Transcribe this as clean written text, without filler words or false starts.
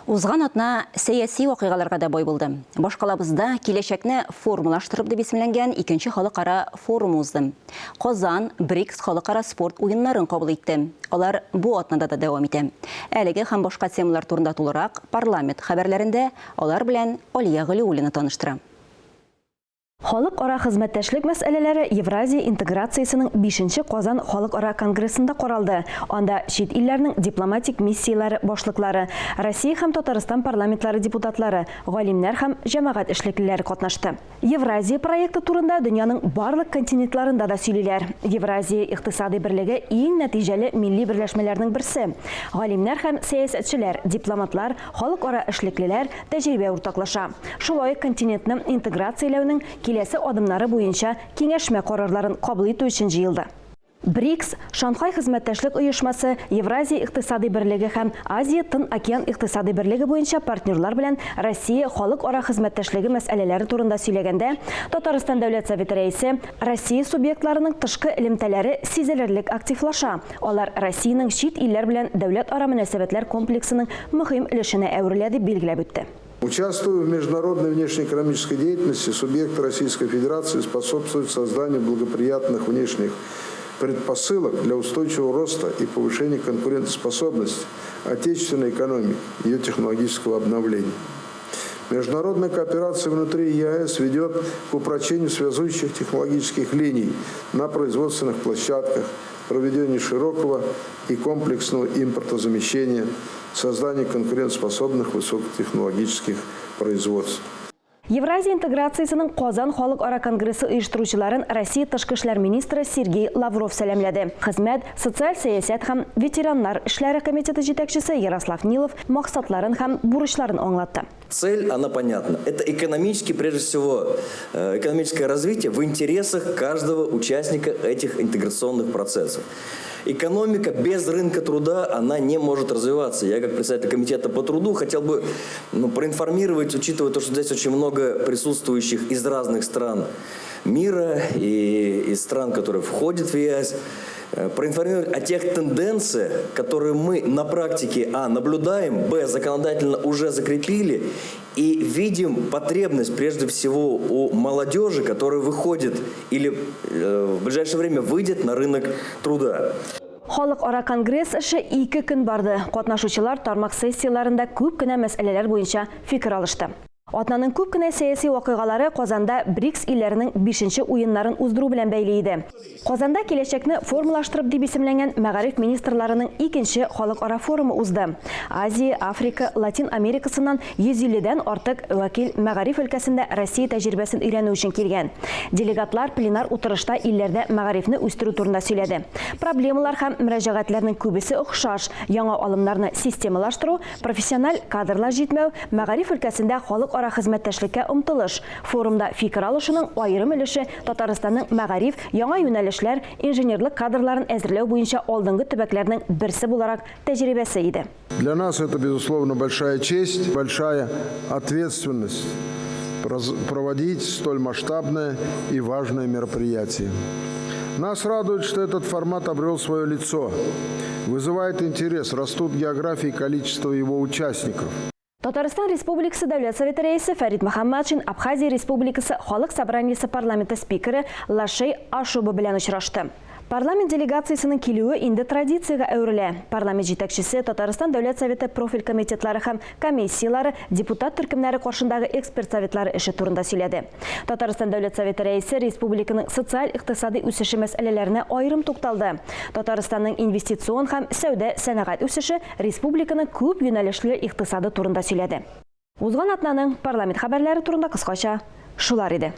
Узган атна сәяси вакыйгаларга да бай булды. Башкалабызда Киләчәкне формалаштырып дип исемләнгән икенче халыкара форум узды. Казан БРИКС халыкара спорт уеннарын кабул итте. Алар бу атнада да дәвам итә. Әлеге һәм башка темалар турында тулырак парламент хәбәрләрендә алар белән Алия Галиуллина таныштыра. Халыкара хезмәттәшлек мәсьәләләре Евразия интеграциясенең бишенче Казан халыкара конгрессында каралды, анда чит илләрнең дипломатик миссияләре башлыклары, Россия һәм Татарстан парламентлары депутатлары, галимнәр һәм җәмәгать эшлеклеләре катнашты. Евразия проекты турында дөньяның барлык континентларында да сөйлиләр. Евразия икътисадый берлеге иң нәтиҗәле милли берләшмәләрнең берсе. Галимнәр һәм сәясәтчеләр, дипломатлар, халыкара эшлеклеләр тәҗрибә уртаклаша. Шулай ук континентны интеграцияләүнең киләсе адымнары буенча киңәшмә карарларын кабул итү өчен җыелды. БРИКС, Шанхай хезмәттәшлек оешмасы, Евразия икътисадый берлеге һәм Азия-Тын океан икътисадый берлеге буенча партнерлар белән Россия халыкара хезмәттәшлеге мәсьәләләре турында сөйләгәндә, Татарстан Дәүләт Советы Рәисе Россия субъектларының тышкы элемтәләре сизелерлек активлаша, алар Россиянең чит илләр белән дәүләтара мөнәсәбәтләр комплексының мөһим өлешенә әверелә, дип билгеләп үтте. Участвуя в международной внешнеэкономической деятельности, субъекты Российской Федерации способствуют созданию благоприятных внешних предпосылок для устойчивого роста и повышения конкурентоспособности отечественной экономики, ее технологического обновления. Международная кооперация внутри ЕАЭС ведет к упрочению связующих технологических линий на производственных площадках, проведению широкого и комплексного импортозамещения, созданию конкурентоспособных высокотехнологических производств. Евразия интеграциясенең Казан халыкара конгрессы оештыручыларын Россия тышкы эшләр министры Сергей Лавров сәламләде. Хезмәт, социаль сәясәт һәм ветераннар эшләре комитеты җитәкчесе Ярослав Нилов максатларын һәм бурычларын аңлатты. Цель, она понятна. Это экономический, прежде всего, э, экономическое развитие в интересах каждого участника этих интеграционных процессов. Экономика без рынка труда, она не может развиваться. Я, как председатель комитета по труду, хотел бы ну, проинформировать, учитывая то, что здесь очень много присутствующих из разных стран мира и из стран, которые входят в ЕАЭС, э, проинформировать о тех тенденциях, которые мы на практике, а, наблюдаем, б, законодательно уже закрепили и видим потребность прежде всего у молодежи, которая выходит или э, в ближайшее время выйдет на рынок труда. Халыкара конгресс эше ике көн барды. Катнашучылар тармак сессияләрендә күп кенә мәсьәләләр буенча фикер алышты. Атнаның күп кенә сәяси вакыйгалары Казанда БРИКС илләренең бишенче уеннарын уздыру белән бәйле иде. Казанда Киләчәкне формалаштырып дип исемләнгән мәгариф министрларының икенче халыкара форумы узды. Азия, Африка, Латин Америкасыннан 150 дән артык вәкил мәгариф өлкәсендә Россия тәҗрибәсен өйрәнү өчен килгән. Делегатлар пленар утырышта илләрдә мәгарифне үстерү турында сөйләде. Проблемалар һәм мөрәҗәгатьләрнең күбесе охшаш, яңа алымнарны системалаштыру, профессиональ кадрлар җитмәү, мәгариф өлкәсендә халыкара хезмәттәшлеккә омтылыш. Форумда фикер алышуның аерым өлеше Татарстанның мәгариф, яңа юнәлешләр, инженерлык кадрларын әзерләү буенча алдынгы төбәкләрнең берсе буларак тәҗрибәсе иде. Для нас это, безусловно, большая честь, большая ответственность проводить столь масштабное и важное мероприятие. Нас радует, что этот формат обрел свое лицо, вызывает интерес, растут география и количество его участников. Татарстан Республикасы Дәүләт Советы Рәисе Фәрит Мөхәммәтшин Абхазия Республикасы Халык Собраниесе парламенты спикеры Лашей Ашуба белән очрашты. Парламент делегациясенең килүе инде традициягә әверелә. Парламент җитәкчесе Татарстан Дәүләт Советы профиль комитетлары һәм комиссияләре, депутат төркемнәре каршындагы эксперт советлары эше турында сөйләде. Татарстан Дәүләт Советы Рәисе республиканың социаль-икътисадый үсеше мәсьәләләренә аерым тукталды. Татарстанның инвестицион һәм сәүдә-сәнәгать үсеше, республиканың күп юнәлешле икътисады турында сөйләде. Узган атнаның парламент хәбәрләре турында кыскача шулар иде.